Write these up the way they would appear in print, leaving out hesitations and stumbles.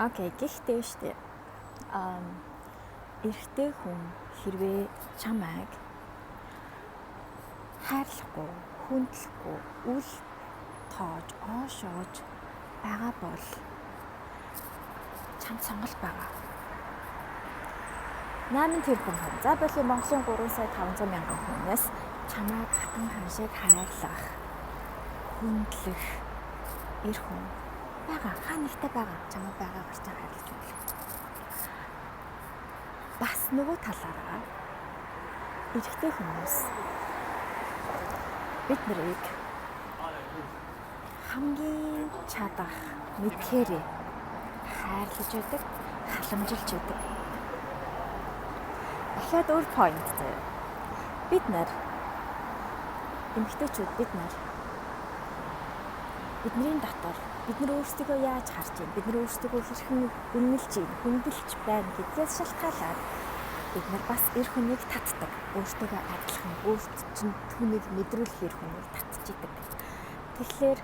Okay, гэхдээ штэ. Эрэгтэй хүн хэрвээ чамайг хайрлахгүй, хүндлэхгүй, үл тоож, оошоож байгаа бол чамд сонголт байгаа. 8 тэрбум хүн. За боли Монголын 3 сая 500 мянган хүнээс чамайг хатан хаан шиг хайрлах, хүндлэх эр хүн байгаа. Хаа нэгтэй байгаа. Чамайг байгаа гарч хайрлаж хүндлэх. Бас нөгөө талаараа эрэгтэй хүмүүс бид нарыг хамгийн чадах мэдхээрээ хайрлаж байдаг, халамжилж байдаг. Дахиад өөр point заяа. Бид нар эмэгтэйчүүд бид нар бидний дотор бид нар өөрсдийгөө яаж харж байна, бид нар өөрсдийгөө хэрхэн үнэлж байна, хүндэлж байна гэдгээс шалтгаалаад бид нар бас эр хүнийг татдаг. Өөртөөгөө адилхан, өөрт чинь түүнийг мэдрүүлэх эр хүнийг татчихдаг. Тэгэхээр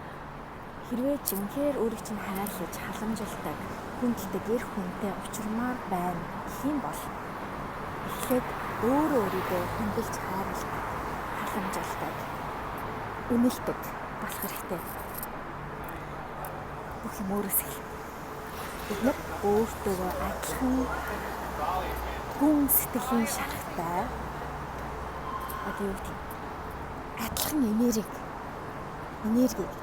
хэрвээ жинхээр өөрийг чинь хайрлаж, халамжилдаг, хүндэлдэг эр хүнтэй учирмаар байна гэх юм бол эхлээд өөрөө өөрийгөө хүндэлж хайрладаг, халамжилдаг, үнэлдэг болох хэрэгтэй. Бүх юм өөрөөс эхэлнэ. Бид нар өөртөөгөө адилхан гүн сэтгэлийн шарахтай, одоо юу гэдэг, адилхан энергийг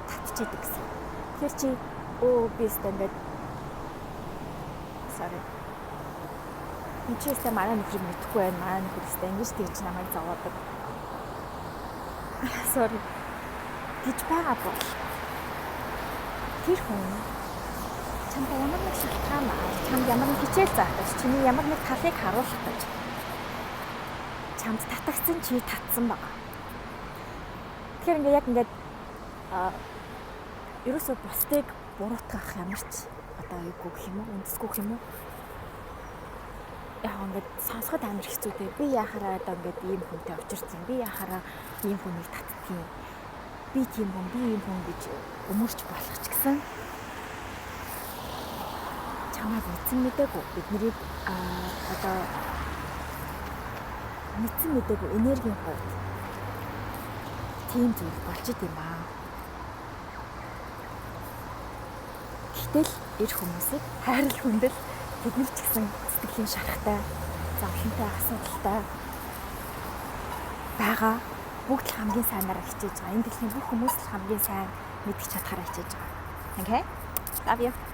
татчихдаг гэсэн. Тэгэхээр чи би өстө ингээд sorry. Энд чи өстө манай нөхрийг мэдэхгүй байна. Манай нөхөр өстө ингэж тэгж намайг зовоодог. Sorry. Гэж байгаа бол тэр хүн чамд ямар нэг шалтгаанаар, чамд ямар нэг хичээл заах гэж, чиний ямар нэг талыг харуулах гэж чамд татагдсан, чи татсан байгаа. Тэгэхээр ингээ яг ингээд ерөөсөө бусдыг буруутгах ямар ч одоо юугүй гэх юм уу, үндэсгүй гэх юм уу. Яг ингээд сонсоход амар хэцүү те. Би яхаараа одоо ингээд ийм хүнтэй учирсан. Би яхаараа ийм хүнийг татдгийн. Би тийм хүн, би ийм хүн гэж өмөрч болох ч гэсэн чамайг мэдсэн мдээгүй. Бид нарыг одоо мэдсэн мдээгүй энергийн хувьд тийм зүйл болж идэм аа. Гэтэл эр хүмүүсийг хайрл хүндэл тэд нар ч гэсэн сэтгэлийн шарахтай, зовлонтой, асуудалтай байгаа. Бүгд л хамгийн сайнаар хичээж байгаа. Энэ дэлхийн бүх хүмүүс л хамгийн сайн мэдэх чадхаараа хичээж байгаа. Okay? Love you.